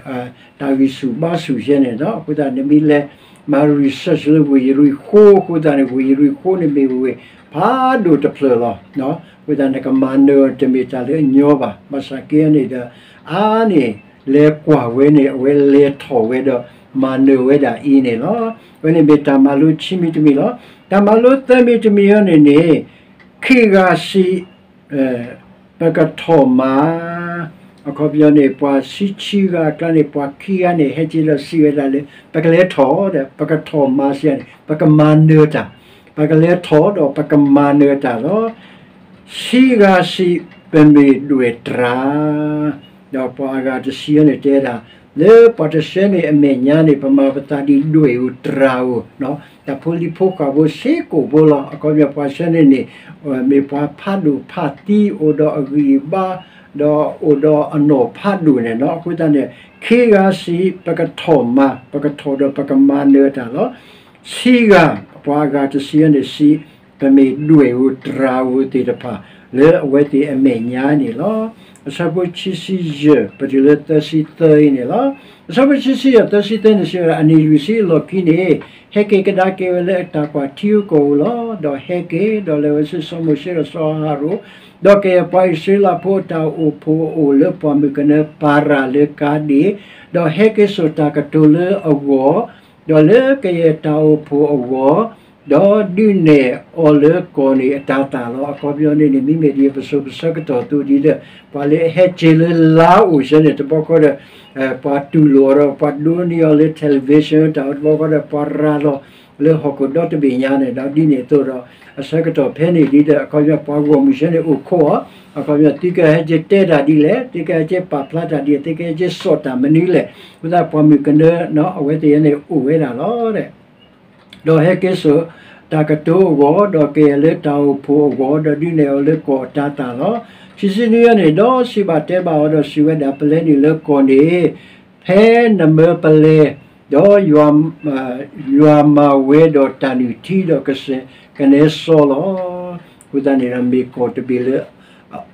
တၢ်ဂံၢ်ဆူၣ်ဘါဆူၣ်ယဲန့ၣ်နီၤ, အဃိသတးနမ့ၢ်လဲၤ မၤ research လၢဝ့ၢ်ယရံၣ်ဃိအဃိသတးန့ၣ် ဝ့ၢ်ယရံၣ်ဃိန့ၣ်မ့ၢ်ဝ့ၢ်ဖးဒိၣ်တဖျၢၣ်လီၤ. အဃိသတးနကမၤနၢၤတမ့ၢ်တၢ်လၢအညီဘၣ်. ဘၣ်ဆၣ်က့န့ၣ်ဒီး အါန့ၢ် လဲၤကွၢ်ဝဲန့ၣ် အဝဲလဲၤထီၣ်ဝဲဒီး မၤနၢၤဝဲဒၣ်အံၤန့ၣ်လီၤ. အဝဲန့ၣ်မ့ၢ်တၢ်မၤလိခံမံၤတမံၤလီၤ. တၢ်မၤလိသၢမံၤတမံၤအံၤန့ၣ်န့ၣ် ခံဂၤစံး ပကထီၣ်မၤ, အခီပညီန့ၣ် ပှၤဆံဆံဂၤအကျါန့ၣ် ပှၤခံဂၤန့ၣ် ဟဲက့ၤဒီးစံးဝဲဒၣ်လၢ ပကလဲၤထီၣ်ဒီး ပကထီၣ်မၤစံးန့ၣ် ပကမၤနၢၤတၢ်, ပကလဲၤထီၣ်ဒီးပကမၤနၢၤတၢ်လီၤ. ဆံဂၤစံး ပမ့ၢ်ဒွဲၣ်တြၤ ဒီးပှၤအဂၤတဆံန့ၣ်တဲဒၣ် လၢပှၤတဆၢန့ၣ်အမဲာ်ညါန့ၣ် ပမၤပသးဒ်ဒွဲၣ်ဧိၤတြၤဧိၤ, တၢ်ဖိလံၤဖိဃာ်ဖိစ့ၢ်ကီးဖိလီၤ. အခီပညီပှၤဆၢန့ၣ်န့ၣ် မ့ၢ်ပှၤဖးဒိၣ်ဖးသံ အိၣ်ဒီးအဂံၢ်အဘါ ဒီးအိၣ်ဒီးအနီၢ်ဖးဒိၣ်န့ၣ်နီၤ. အဃိသတးန့ၣ် ခံဂၤစံး ပကထီၣ်မၤ, ပကထီၣ်ဒီးပကမၤနၢၤတၢ်လီၤ. ဆံဂၤ ပှၤအဂၤတဆံန့ၣ်စံး ပမ့ၢ်ဒွဲၣ်ဧိၤတြၤဧိၤသ့ၣ်တဖၣ် လၢအဝဲသ့ၣ်အမဲာ်ညါန့ၣ်လီၤ. အဆၢဖိခံဆံယဲၢ် ပတုၤလၢသၢဆံသၢအံၤန့ၣ်လီၤ. အဆၢဖိခံဆံယဲၢ် သၢဆံသၢန့ၣ်စံးဝဲဒၣ် အနံၣ်လွံၢ်ဆံအလီၢ်ခံန့ၣ် ဟဲက့ၤကဒါက့ၤဝဲလၢအတၢ်ကွၢ်ထံအကီၢ်ဧိၤလီၤ. ဒီးဟဲက့ၤ ဒီးလဲၤဝဲဆူစီၤမိၤၡ့ဒီးစီၤအၤဟရိၣ်, ဒီးကယဲၢ်ပှၤအံၣ်စရ့လးဖိအတၢ်အိၣ်ဖှိၣ်အအိၣ်လၢပှၢ်မုၢ်ကနၢပၤရၤလၢကၤဒ့ၣ်, ဒီးဟဲက့ၤစိာ်တၢ်ကတိၤလၢအဂီၢ်, ဒီးလၢကယဲၢ်တၢ်အိၣ်ဖှိၣ်အဂီၢ်, ဒီးဒုးနဲၣ်အီၤလၢကီၢ်န့ၣ်အတၤသၣ်လီၤ. အခီပညီန့ၣ်န့ၣ် မ့မ့ၢ်ဒ်ပစိၤပဆၢကတီၢ်အသိးဒ်ဒီး ပှၤလၢအဟဲက့ၤလၢလါအိၣ်ဆၢန့ၣ် တဘျီဃီဒီး ပှၤတူၢ်လိာ်အီၤဒီး ပှၤဒိးန့ၢ်အီၤလၢ television တၢ်တဘျီဃီဒီး ပှၤရၤလီၤလၢဟီၣ်ခိၣ်ဒီတဘ့ၣ်ညါန့ၣ်ဒီး ဒ်န့ၣ်အသိးဒီး အဆၢကတီၢ်ဖဲန့ၣ်ဒ်ဒီး အခီပညီပှၤဂီၢ်မုၢ်ဆၢန့ၣ်အိၣ်ခိးအီၤ, အခီပညီသုကဟဲက့ၤတဲတၢ်ဒ်လဲၣ်, သုကဟဲက့ၤပာ်ဖျါတၢ်ဒ်လဲၣ်, သုကဟဲက့ၤစိာ်တၢ်မနုၤလဲၣ်, အဃိသတးပှၤမုၢ်ကနၢ အဝဲသ့ၣ်န့ၣ်အိၣ်ဝဲဒၣ်လီၤ. ဒီးဟဲက့ၤစိာ်တၢ်ကတိၤအဂီၢ်, ဒီးကယဲၢ်လၢတၢ်အိၣ်ဖှိၣ်အဂီၢ်, ဒီးဒုးနဲၣ်အီၤလၢကီၢ်အတၤသၣ်လီၤ. ခံဆံနွံအံၤန့ၣ် ဒီးစံးဘၣ်တဲဘၣ်အီၤ, ဒီးစံးဝဲဒၣ်, ပလဲၤနုာ်လၢကီၢ်န့ၣ် ဖဲနမၢပလဲၤ, ဒီးယွၤမၤဝဲဒီးတၢ်နုၢ်ထံဒီးကစၢၢ်ကနဲစီလီၤ. အဃိသတးန့ၣ်ဒီး မ့ၢ်ကီၢ်တဘ့ၣ်လၢ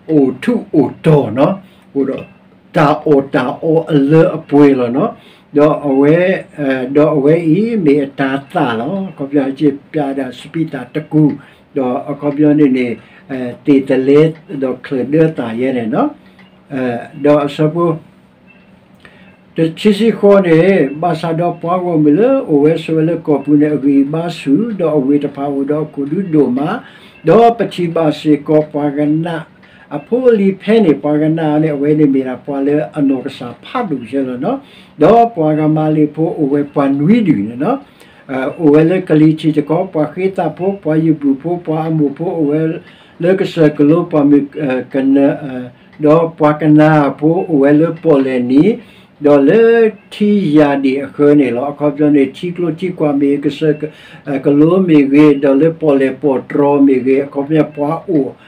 အိၣ်ထူးအိၣ်တီၤနီၤ, အိၣ်ဒီးတၢ်အီၣ်တၢ်အီအလၢအပှဲၤလီၤနီၤ. ဒီးအဝဲ, ဒီးအဝဲအံၤမ့ၢ်အတၤသၣ်လီၤ. အခီပညီ ဟဲက့ၤပျးဒၣ်စပံးသၣ်တကူၣ်, ဒီးအခီပညီန့ၣ်န့ၣ် သ့ၣ်သလဲဒီးချၢၣ်ဒၢသၣ်ယဲန့ၣ်နီၤ. ဒီးအဆၢဖိ တဆံဃိးန့ၣ်, ဘၣ်ဆၣ်ဒီးပှၤဂီၢ်မုၢ်လၢအိၣ်ဝဲဆိးဝဲလၢကီၢ်ပူၤန့ၣ် အဂံၢ်အဘါဆူၣ်, ဒီးအဝ့ၢ်တဖၣ်အိၣ်ဒီးအခိၣ်ဒူဒိၣ်မး, ဒီးပထံၣ်ဘၣ်စ့ၢ်ကီးပှၤကနၣ်အဖိအလံၤဖဲန့ၣ်, ပှၤကနၣ်န့ၣ် အဝဲန့ၣ်မ့ၢ်ဒၣ်ပှၤလၢအနီၢ်ကစၢ်ဖးဒိၣ်ယဲလီၤနီၤ. ဒီးပှၤကမၤလ့းဖိအိၣ်ဝဲပှၤနွံဒူၣ်န့ၣ်နီၤ. အိၣ်ဝဲလၢကလံၤထံးတခီ, ပှၤဃ့သးဖိ, ပှၤယဘူၣ်ဖိ, ပှၤအမိၣ်ဖိ, အိၣ်ဝဲလၢကစၢၢ်ကလိပှၤမုၢ်ကနၢ, ဒီးပှၤကနၤဖိအိၣ်ဝဲလၢပီၣ်လဲၣ်နံၤ, ဒီးလၢထံယၢ်ဒ့ၣ်အဃၢၤန့ၣ်လီၤ. အခီပညီန့ၣ် ထံကျိထံကွာ်မ့ၢ်ဂ့ၤ, ကစၢၢ်ကလိမ့ၢ်ဂ့ၤ, ဒီးလၢပီၣ်လဲၣ်ပီၣ်တြီၤမ့ၢ်ဂ့ၤ, အခီပညီပှၤအိၣ်,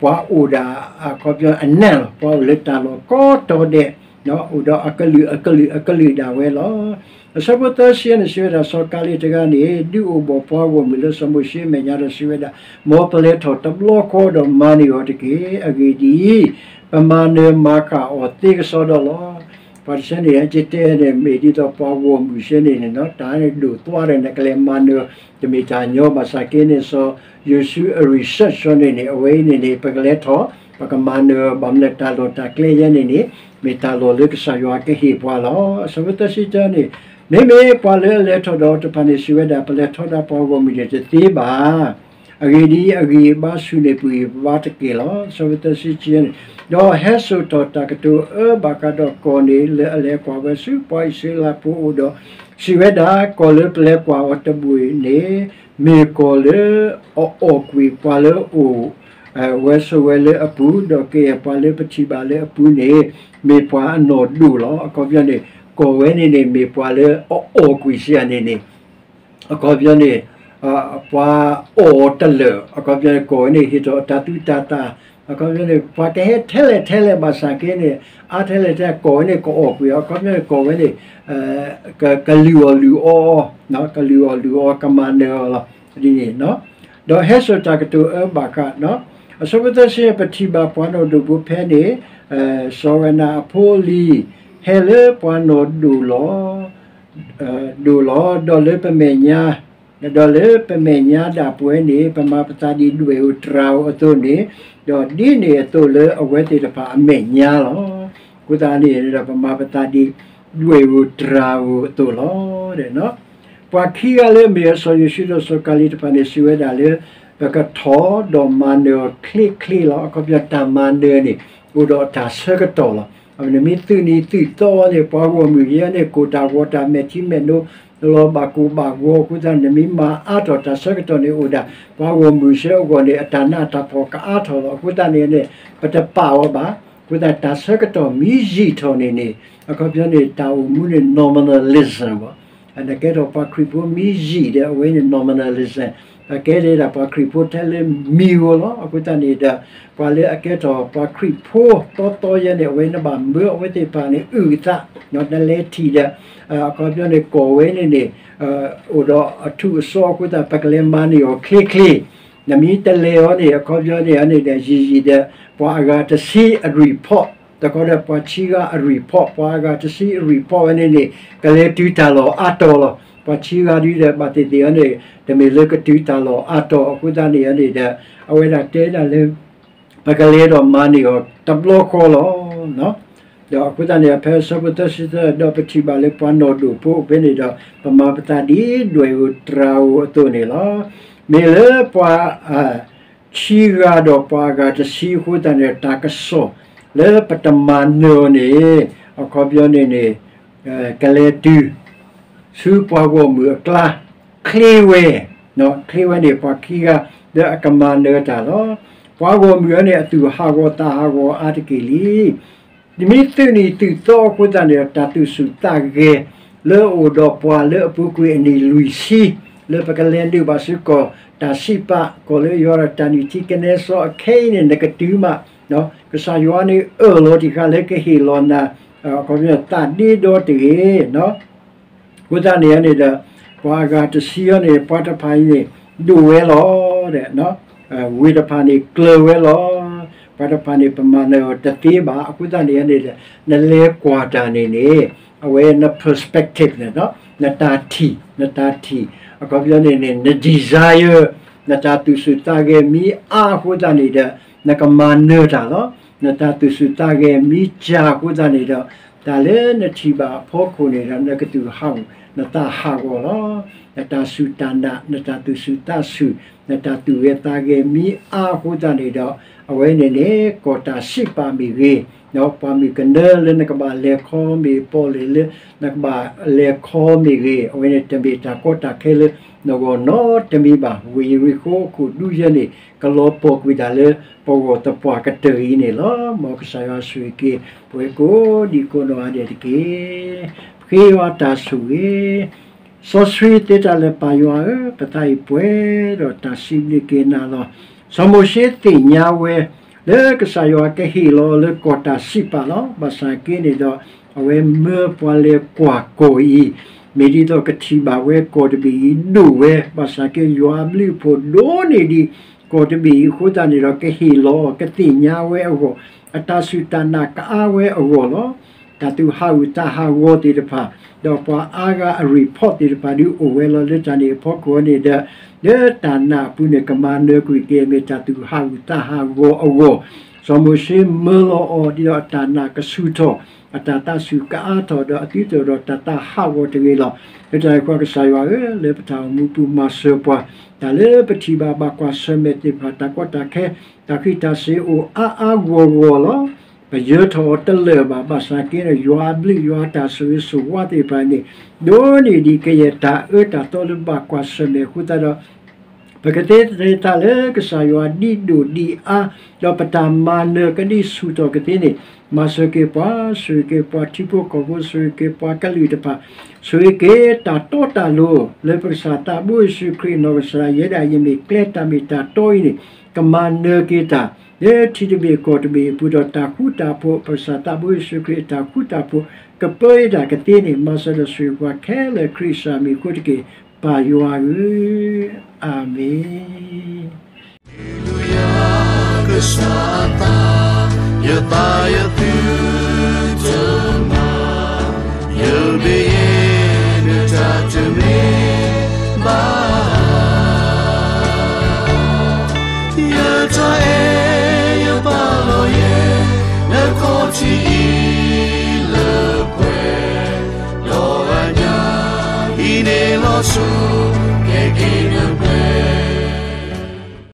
ပှၤအိၣ်ဒၣ်, အခီပညီအနၢ်လီၤ, ပှၤအိၣ်လၢတၢ်လီၢ်ကိးတီၤဒဲး, အိၣ်ဒီးအကလုာ်အကလုာ်အကလုာ်ဒၣ်ဝဲလီၤ. အဆၢဖိသၢဆံန့ၣ် စံးဝဲဒၣ်စီၤကၤလ့းတဂၤန့ၣ် ဒုးအိၣ်ဘှီၣ်ပှၤဂီၢ်မုၢ်လၢစီၤမိၤၡ့အမဲာ်ညါဒီးစံးဝဲဒၣ်, မ်ပလဲၤထီၣ်တဘျီဃီဒီးမၤန့ၢ်အီၤတက့ၢ်. အဂ့ၢ်ဒ်အံၤ, ပမၤနၢၤမၤဃၣ်အီၤသ့ကစီဒီလီၤ. ပှၤတဆၢန့ၣ် ဟဲက့ၤတဲန့ၣ် မ့ၢ်ဒ်သိးပှၤဂီၢ်မုၢ်ဆၢန့ၣ်န့ၣ်နီၤ, တၢ်န့ၣ်ဒိၣ်သွါဒီး နကလဲၤမၤနၢၤ တမ့ၢ်တၢ်ညီဘၣ်ဆၣ်က့န့ၣ် စီၤယိၤၡူအ research စီန့ၣ်န့ၣ် အဝဲအံၤန့ၣ်န့ၣ် ပကလဲၤထီၣ် ပကမၤနၢၤ ဘၣ်မနုၤတၢ်လီၢ်တၢ်ကျဲယဲန့ၣ်န့ၣ် မ့ၢ်တၢ်လီၢ်လၢကစၢ်ယွၤကဟ့ၣ်ပှၤလီၤ. အဆၢဖိသၢဆံတၢန့ၣ် မ့မ့ၢ်ပှၤလၢအလဲၤထီၣ်ဒီးတဖၣ်န့ၣ် စံးဝဲဒၣ်, ပလဲၤထီဒါပှၤဂီၢ်မုၢ်န့ၣ်တသ့ဘၣ်. အဂ့ၢ်ဒ်အံၤ, အဂံၢ်အဘါဆူၣ်န့ၢ်ပဂံၢ်ပဘါတက့ၢ်လီၤ. ဆၢဖိသၢဆံခံန့ၣ်, ဒီးဟဲစိာ်ထီၣ်တၢ်ကတိၤအၢဘၣ်ဃးဒီးကီၢ်န့ၣ် လၢအလဲၤကွၢ်ဝဲဆူပှၤအံၣ်စရ့လးဖိအအိၣ်ဒီး စံးဝဲဒၣ်, ကီၢ်လၢပလဲၤကွၢ်အီၤတဘ့ၣ်န့ၣ် မ့ၢ်ကီၢ်လၢအအီၣ်ကွံာ်ပှၤလၢအအိၣ် ဝဲဆိးဝဲလၢအပူၤ, ဒီးကယဲၢ်ပှၤလၢပထံၣ်ဘၣ်လၢအပူၤန့ၣ် မ့ၢ်ပှၤအနီၢ်ဒိၣ်လီၤ. အခီပညီန့ၣ် ကီၢ်ဝဲန့ၣ်န့ၣ် မ့ၢ်ပှၤလၢအအီၣ်ကွံာ်စ့ၢ်န့ၣ်န့ၣ် အခီပညီန့ၣ် ပှၤအီၣ်တလၢာ်, အခီပညီန့ၣ် ကီၢ်ဝဲန့ၣ် ဟ့ၣ်ထီၣ်တၢ်သူတၢ်သၣ်, အခီပညီန့ၣ် ပှၤကဟဲထဲလဲၣ်ထဲလဲၣ်ဘၣ်ဆၣ်က့န့ၣ် အါထဲလဲၣ်ထဲ ကီၢ်ဝဲန့ၣ် ကအီၣ်ကွံာ်အီၤ, အခီပညီန့ၣ် ကီၢ်ဝဲန့ၣ် ကလုၢ်အီၣ်လုၢ်အီအီၤ, ကလုၢ်အီၣ်လုၢ်အီ ကမၤနၢၤအီၤလီၤ. ဒ်န့ၣ် ဒီးဟဲစိာ်တၢ်ကတိၤအၢဘၣ်ဃး အဆၢဖိသၢဆံ ပထံၣ်ဘၣ်ပှၤနီၢ်ဒိၣ်ဖိဖဲန့ၣ် စီၤရနၤအဖိလံၤ ဟဲလၢပှၤနီၢ်ဒိၣ်လီၤ ဒိၣ်လီၤ, ဒီးလၢပမဲာ်ညါ, ဒီးလၢပမဲာ်ညါဒၣ်ပဝဲန့ၣ် ပမၤပသးဒ်ဒွဲၣ်ဧိၤတြၤဧိၤအသိးန့ၣ်, ဒီးဒ်န့ၣ်အသိးလၢအဝဲသ့ၣ်တဖၣ်အမဲာ်ညါလီၤ. အဃိသတးန့ၣ်ဒီး ပမၤပသးဒ်ဒွဲၣ်ဧိၤတြၤဧိၤအသိးလီၤ. ပှၤခံဂၤလၢအမ့ၢ်စီၤယိၤၡူဒီးစီၤကၤလံးတဖၣ်န့ၣ် စံးဝဲဒၣ်လၢ ပကထီၣ်ဒီးမၤနၢၤအီၤချ့ချ့လီၤ. အခီပညီတၢ်မၤနၢၤန့ၣ် အိၣ်ဒီးတၢ်ဆၢကတီၢ်လီၤ. နမ့ၢ်သုးနံၤသုးသီန့ၣ် ပှၤဂီၢ်မုၢ်ယဲန့ၣ် ကိၢ်တၢ်ဂီၤတၢ်မဲာ်ထံမဲာ်နိ လီၤဘၣ်ကိၢ်ဘၣ်ဂီၤအဃိသတး နမ့ၢ်မၤအါထီၣ်တၢ်ဆၢကတီၢ်န့ၣ်အိၣ်ဒၣ် ပှၤဂီၢ်မုၢ်ဆၢအဂီၢ်န့ၣ် အတၢ်နးတၢ်ဖှီၣ်ကအါထီၣ်လီၤ. အဃိသတးန့ၣ်န့ၣ် ပတပာ်အီၤဘၣ်. အဃိသတးတၢ်ဆၢကတီၢ်မ့ၢ်ယံာ်ထီၣ်န့ၣ်န့ၣ် အခီပညီန့ၣ် တၢ်အိၣ်မူန့ၣ် nominalism ဘၣ်. နကဲထီၣ်ပှၤခရံာ်ဖိမ့ၢ်ယံာ်ဒီး အဝဲန့ၣ် nominalism ပကဲဒၣ်ပှၤခရံာ်ဖိထဲလၢမံၤဧိၤလီၤ. အဃိသတးန့ၣ်ဒီး ပှၤလၢအကဲထီၣ်ပှၤခရံာ်ဖိသီသီယဲန့ၣ် အဝဲနဘၣ်မၢအဝဲသ့ၣ်တဖၣ်န့ၣ် အုၣ်အသး, နလဲၤထံၣ်ဒီး အခီပညီန့ၣ် ကီၢ်ဝဲန့ၣ်န့ၣ် အိၣ်ဒီးအထူးအစီအဃိသတး ပကလဲၤမၤန့ၢ်အီၤချ့ချ့ နမ့ၢ်တလဲၤအီၤန့ၣ် အခီပညီန့ၣ်န့ၣ်ဒီး ယံာ်ယံာ်ဒီး ပှၤအဂၤတဆံအ report တခီဒီးပှၤဆံဂၤအ report ပှၤအဂၤတဆံအ report ဝဲန့ၣ်န့ၣ် ကလဲၤတုၤတၢ်လီၢ်အါတီၤလီၤ. ပှၤဆံဂၤဒ်ဒီး ဘၣ်သ့ၣ်သ့ၣ်အီၤန့ၣ် တမ့ၢ်လၢကတုၤတၢ်လီၢ်အါတီၤအဃိသတးန့ၣ်န့ၣ်ဒီး အဝဲဒၣ်တဲဒၣ်လၢ ပကလဲၤဒီးမၤန့ၢ်အီၤတဘျီဃီလီၤ. ဒီးအဃိသတးန့ၣ် ဖဲဆၢဖိသၢဆံသၢ ဒီးပထံၣ်ဘၣ်လၢပှၤနီၢ်ဒိၣ်ဖိဖဲန့ၣ်ဒီး ပမၤပသးဒ်ဒွဲၣ်ဧိၤတြၤဧိၤအသိးန့ၣ်လီၤ. မ့ၢ်လၢပှၤ ဆံဂၤဒီးပှၤအဂၤတဆံအဃိသတးန့ၣ်ဒီး တၢ်ကစီၣ်လၢပတမၤနၢၤအီၤန့ၣ် အခီပညီန့ၣ်န့ၣ် ကလဲၤတုၤ ဆူပှၤဂီၢ်မုၢ်အကျါ ချ့ဝဲ, ချ့ဝဲန့ၣ် ပှၤခံဂၤလၢအကမၤနၢၤတၢ်လီၤ. ပှၤဂီၢ်မုၢ်အံၤန့ၣ် အသူၣ်ဟးဂီၤသးဟးဂီၤအါတက့ၢ်လံ. မ့ၢ်သုးနံၤသုးသီအဃိသတးန့ၣ်ဒီး တၢ်သူၣ်ဆူၣ်သးဂဲၤ လၢအအိၣ်ဒီးပှၤလၢအပူၤကွံာ်အနံၣ်လွံၢ်ဆံ လၢပကလဲၤနုာ်ဘၣ်ဆူကီၢ်တၢ်စံးပာ် ကီၢ်လၢယွၤဒီးတၢ်နုၢ်ထံကနဲစီအခဲအံၤန့ၣ် နကတုၤမး, ကစၢ်ယွၤန့ၣ်အၢၣ်လီၤတံၢ်ဃာ်လၢကဟ့ၣ်လီၤနၤ အခီပညီသးဒ့ဒီတဂ့ၤ အဃိသတးန့ၣ်န့ၣ်ဒီး ပှၤအဂၤတဆံအံၤန့ၣ် ပှၤတဖၣ်အံၤန့ၣ် ဒိၣ်ဝဲလီၤ. ဝ့ၢ်တဖၣ်န့ၣ်ကျၢၤဝဲလီၤ. ပှၤတဖၣ်န့ၣ် ပမၤနၢၤအီၤတသ့ဘၣ်. အဃိသတးန့ၣ်န့ၣ်ဒီး နလဲၤကွၢ်တၢ်န့ၣ်န့ၣ် အဝဲန perspective န့ၣ် နတၢ်ထံၣ် နတၢ်ထံၣ် အခီပညီန့ၣ်န့ၣ် န desire နတၢ်သူၣ်ဆူၣ်သးဂဲၤမ့ၢ်အါအဃိသတးန့ၣ်ဒီး နကမၤနၢၤတၢ်လီၤ. နတၢ်သူၣ်ဆူၣ်သးဂဲၤမ့ၢ်စှၤအဃိသတးန့ၣ်ဒီး တၢ်လၢနထံၣ်ဘၣ်အဖီခိၣ်န့ၣ်ဒီး နကသူၣ်ဟးဂီၤ နသးဟးဂီၤလီၤ. နတၢ်စူၢ်တၢ်နာ် နတၢ်သူၣ်ဆူၣ်သးဆူၣ် နတၢ်သူၣ်ဂဲၤသးဂဲၤမ့ၢ်အါအဃိသတးန့ၣ်ဒီး အဝဲန့ၣ်န့ၣ် ကီၢ်တၢ်စံးပာ်မ့ၢ်ဂ့ၤ ပှၤမုၢ်ကနၢလၢနကဘၣ်လဲၤခီမ့ၢ် ပီၣ်လဲၣ်လၢနကဘၣ်လဲၤခီမ့ၢ်ဂ့ၤ အဝဲန့ၣ်တမ့ၢ်တၢ်ကီတၢ်ခဲလၢနဂီၢ်နီတမံၤဘၣ်. ဝ့ၢ်ယရံၣ်ဃိးအခိၣ်ဒူယဲန့ၣ် ကလီၤပှီၢ်ကွံာ်တၢ်လၢပဂီၢ်သပှၢ်ကတၢၢ်အံၤန့ၣ်လီၤ. မ်ကစၢ်ယွၤဆိၣ်ဂ့ၤက့ၤ ပဝဲကိးဒံကိးနီၢ်ဂၤဒဲးတက့ၢ်. ပဃ့ယွၤတၢ်ဆိၣ်ဂ့ၤ စီဆှံသ့တၢ်လၢပၢ်ယွၤဧၢ, ပသးအံၤပှဲၤဒီးတၢ်စံးဘျုးက့ၤနၤလီၤ. စီၤမိၤၡ့သ့ၣ်ညါဝဲ လၢကစၢ်ယွၤကဟ့ၣ်လီၤလၢကီၢ်တၢ်စံးပာ်လီၤ. ဘၣ်ဆၣ်က့န့ၣ်ဒီး အဝဲမၢပှၤလဲၤကွၢ်ကီၢ်အံၤ, မ့ၢ်ဒ်သိးကထံၣ်ဘၣ်ဝဲကီၢ်တဘ့ၣ်အံၤဒိၣ်ဝဲ, ဘၣ်ဆၣ်က့ယွၤအဘျုးအဖှိၣ်ဒိၣ်န့ၢ်ဒံး ကီၢ်တဘ့ၣ်အံၤအဃိသတးန့ၣ်ဒီး ကဟ့ၣ်လီၤကသ့ၣ်ညါဝဲအဂီၢ်, အတၢ်စူၢ်တၢ်နာ်ကအါဝဲအဂီၢ်လီၤ. တၢ်သူၣ်ဟးဂူာ်သးဟးဂီၤသ့ၣ်တဖၣ်, ဒီးပှၤအါဂၤအ report သ့ၣ်တဖၣ်ဒုးအိၣ်ဝဲလီၤလၢတၢ်န့ၣ်အဖီခိၣ်န့ၣ်ဒီး, လၢတၢ်နာ်အပူၤန့ၣ် ကမၤနၢၤကွံာ်က့ၤမ့ၢ်တၢ်သူၣ်ဟးဂူာ်သးဟးဂီၤအဂီၢ်, စီၤမိၤၡ့မၢလီၤအီၤ ဒ်သိးအတၢ်နာ်ကဆူၣ်ထီၣ်, အတၢ်သးဆူၣ်ကအါထီၣ် ဒီးအသုတအိၣ်ဒီးတၢ်သးဟးဂီၤတဂ့ၤလီၤ. လၢတၢ်န့ၣ်အဃိ ကစၢ်ယွၤဧၢ, လၢပတၢ်အိၣ်မူပူၤမၤစၢၤပှၤ, တၢ်လၢပထံၣ်ဘၣ်ဘၣ်ကွၢ်ဆၢၣ်မဲာ်သ့ၣ်တဖၣ် တၢ်ကီတၢ်ခဲ, တၢ်ဃံးတၢ်စ့ၤအိၣ်အါအါဂီၢ်ဂီၢ်လီၤ. ပယၢၤထီၣ်အီၤတလၢာ်ဘၣ်, ဘၣ်ဆၣ်က့န့ၣ် ယွၤအဘျုးယွၤအတၢ်ဆိၣ်ဂ့ၤဆိၣ်ဝါသ့ၣ်တဖၣ်န့ၣ် ဒိၣ်န့ၢ်ဒံးကယဲၢ်တၢ်အၢတၢ်သီလၢဘၣ်ကွၢ်ဆၢၣ်မဲာ်အဃိသတးဒီး ပကသ့တၢ်လၢကစၢ်ယွၤဒ်ဒိၣ်ဒ်အါ, ဒီးပတၢ်မၤနၢၤကဒံဆူၣ်ထီၣ်ကသ့န့ၣ်, မၤစၢၤက့ၤပှၤ, ဆိၣ်ဂ့ၤက့ၤပှၤထံဖိကီၢ်ဖိ, ဆိၣ်ဂ့ၤက့ၤပှၤကလုာ်တဖၣ်, ဆိၣ်ဂ့ၤက့ၤတၢ်တီတၢ်လိၤ လၢပကစၢ်သးဘိယ့ၣ်ၡူးခရံာ်အနီၢ်ကစၢ်ဒၣ်ယဲဒၣ်အံၤ မ့ၢ်ကျဲတၢ်မ့ၢ်တၢ်တီအံၤန့ၣ်, ကမၤနၢၤက့ၤတၢ် လၢထံတဘ့ၣ်ကီၢ်တဘ့ၣ်အပူၤဒီးတၢ်ဃူတၢ်ဖိး, ပကစၢ်သးဘိယ့ၣ်ၡူးခရံာ်အတၢ်ဃူတၢ်ဖိး ကပၢယဒၣ်ကသ့န့ၣ်, မၤစၢၤဒီးဆိၣ်ဂ့ၤပှၤခဲလၢာ်ခရံာ်ကစၢ်မံၤအဃိတက့ၢ်, ပၢ်ယွၤဧၢ, အၤမ့ၣ်. ကစၢ်အသး, ယသးယသုတမၤ, ယမ့ၢ်ယဲနတၢ်တမ့ၢ်ဘၣ်, ယတၢ်အဲၣ်ယပာ်လီၤယဲ, နခီၣ်ထံးအံၤလၢပှဲၤ, ဒီးအညၣ်အံၤန့ၣ်လီၤဆူ, ကဲက့ၤန